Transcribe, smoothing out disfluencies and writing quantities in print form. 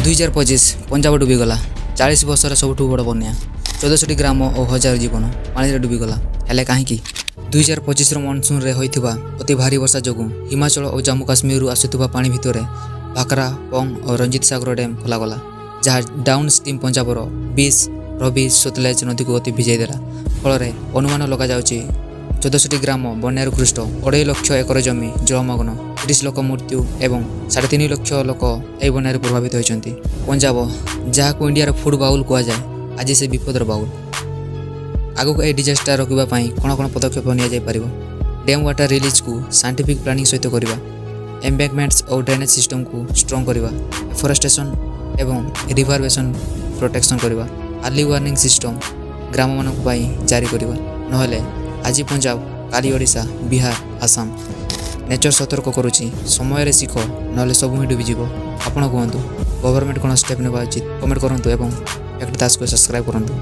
2025 ପଞ୍ଜାବ ଡୁବିଗଲା। 40 ବର୍ଷର ସବୁଠୁ ବଡ଼ ବନ୍ୟା। 14ଟି ଗ୍ରାମ ଓ ହଜାର ଜୀବନ ପାଣିରେ ଡୁବିଗଲା। ହେଲେ କାହିଁକି? 2025ର ମନସୁନରେ ହୋଇଥିବା ଅତି ଭାରୀ ବର୍ଷା ଯୋଗୁଁ ହିମାଚଳ ଓ ଜାମ୍ମୁ କାଶ୍ମୀରରୁ ଆସୁଥିବା ପାଣି ଭିତରେ ଭାକରା, ପଙ୍ଗ ଓ ରଞ୍ଜିତ ସାଗର ଡ୍ୟାମ୍ ଖୋଲାଗଲା, ଯାହା ଡାଉନ୍ ଷ୍ଟ୍ରିମ୍ ପଞ୍ଜାବର ବିସ୍, ରବି, ସତଲେଜ ନଦୀକୁ ଅତି ଭିଜାଇ ଦେଲା। ଫଳରେ ଅନୁମାନ ଲଗାଯାଉଛି, 14ଟି ଗ୍ରାମ ବନ୍ୟାରୁ କୃଷ୍ଟ, 2.5 ଲକ୍ଷ ଏକର ଜମି ଜଳମଗ୍ନ, 30 ଲୋକ ମୃତ୍ୟୁ ଏବଂ 3.5 ଲକ୍ଷ ଲୋକ ଏହି ବନ୍ୟାରେ ପ୍ରଭାବିତ ହୋଇଛନ୍ତି। ପଞ୍ଜାବ, ଯାହାକୁ ଇଣ୍ଡିଆର ଫୁଡ୍ ବାଉଲ୍ କୁହାଯାଏ, ଆଜି ସେ ବିପଦର ବାଉଲ୍। ଆଗକୁ ଏହି ଡିଜାଷ୍ଟର ରୋକିବା ପାଇଁ କ'ଣ କ'ଣ ପଦକ୍ଷେପ ନିଆଯାଇପାରିବ? ଡ୍ୟାମ୍ ୱାଟର ରିଲିଜ୍କୁ ସାଇଣ୍ଟିଫିକ୍ ପ୍ଲାନିଂ ସହିତ କରିବା, ଏମ୍ବାଙ୍କମେଣ୍ଟସ୍ ଓ ଡ୍ରେନେଜ୍ ସିଷ୍ଟମକୁ ଷ୍ଟ୍ରଙ୍ଗ କରିବା, ଏଫରେଷ୍ଟେସନ୍ ଏବଂ ରିଭର ବେସନ୍ ପ୍ରୋଟେକ୍ସନ୍ କରିବା, ଆର୍ଲି ୱାର୍ଣ୍ଣିଂ ସିଷ୍ଟମ୍ ଗ୍ରାମମାନଙ୍କ ପାଇଁ ଜାରି କରିବା। ନହେଲେ ଆଜି ପଞ୍ଜାବ, କାଲି ଓଡ଼ିଶା, ବିହାର, ଆସାମ। ନେଚର ସତର୍କ କରୁଛି, ସମୟରେ ଶିଖ, ନହେଲେ ସବୁ ହିଁ ଡୁବିଯିବ। ଆପଣ କୁହନ୍ତୁ, ଗଭର୍ଣ୍ଣମେଣ୍ଟ କ'ଣ ଷ୍ଟେପ୍ ନେବା ଉଚିତ? କମେଣ୍ଟ କରନ୍ତୁ ଏବଂ ଫ୍ୟାକ୍ଟ ଦାସକୁ ସବସ୍କ୍ରାଇବ୍ କରନ୍ତୁ।